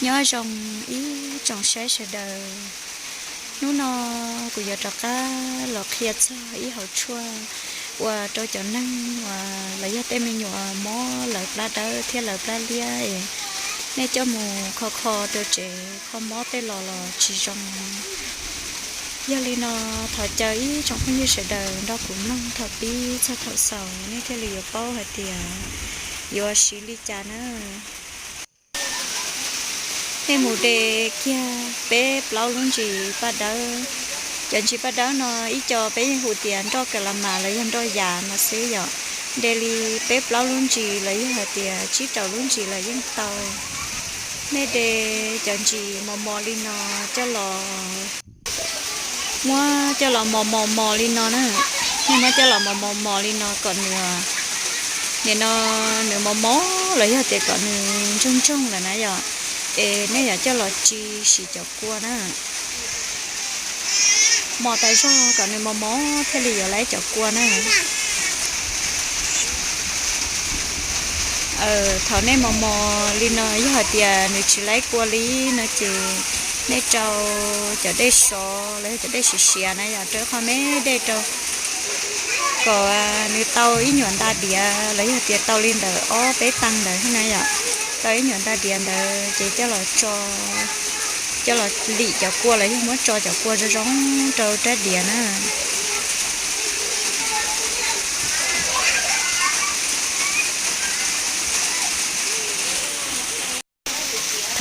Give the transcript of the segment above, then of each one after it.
Nyob zoo ib tsoom saib sawv daws, hnub no kuv yuav rov qab los qhia txog ib hauv tshuaj uas rau cov neeg uas los yog tej me nyuam mob lawv plab dawb thiab lawv plab liab es nej coj mus kho kho rau tsev, kho mob tej los los tsis zoo. Yog li no, thov caw ib tsoom phooj ywg sawv daws nrog kuv mloog thaum pib txog thaum xaus nej thiaj li yuav paub hais tias yuav siv li cas na. Nej mus de kiag peb plaub lub ntsis paj dawb. Cov ntsis paj dawb no ib co peb yeej hu tias nroj ka la mas los yog nroj yas no xwb yom. De li peb plaub lub ntsis los yog hais tias tsib rau lub ntsis los yeej tau. Nej de cov ntsis mos mos li no coj los, muab coj los mos mos mos li no na. Nej muab coj los mos mos mos li no kom nws, nim no nws mos mos los yog tias kom nws ntsoog ntsoog lawm na yom, es nej yuav coj los tsi siv cov kua na. Mos tas zog kom nws mos mos thiaj li yuav laib cov kua na. Thaum nej mos mos li no yog hais tias nws tsis laib kua li no ces nej rau cov dej sov los yog cov dej siav siav na yom, rau qhov me dej rau kom nws tau ib nyuam nta diav los yog tias tau li ntawm ob peb tee ntawd na yom. Tau ib nyuam nta diav ntawd ces coj los tso, coj los lim cov kua los yog muab tso cov kua zoo zoo rau rab diav na.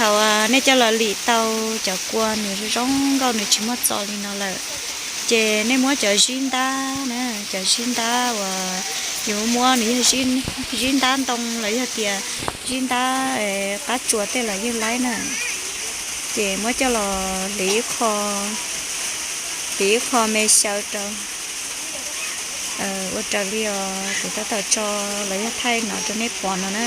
Thaum nej coj los lim tau cov kua nws zoo zoo nkauj nws tsis muaj txo li no lawm, ces nej muab cov zib ntab na, cov zib ntab uas yus muab nws yog zib ntab ntoo los yog tias zib ntab qab tsuas tej los yeej laib na. Ces muab coj los hliv ib qho, hliv ib qho me xyaw rau, ua raws li os kuv tab tom tso los yog thaij no rau nej pom no na.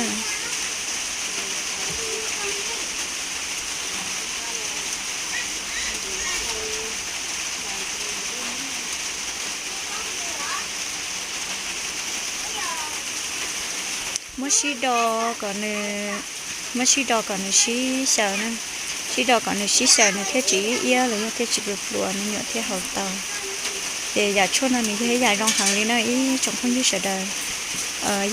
Muab sib do kom nws, muab sib do kom nws sib xyaw na, sib do kom nws sib xyaw nws thiaj tsis iab iab los yog thiaj tsis pluas pluas me nyuam thiaj haus tau. Ces yam tshuaj no nws yog ib yam zoo heev li na ib tsoom phooj ywg sawv daws.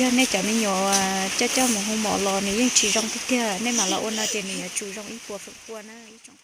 Yog nej cov me nyuam coj coj mus hu mom los nws yeej tsis zoo tiag tiag, nej mam los ua no ces nws yuav tsum zoo ib puas feem pua na ib tsoom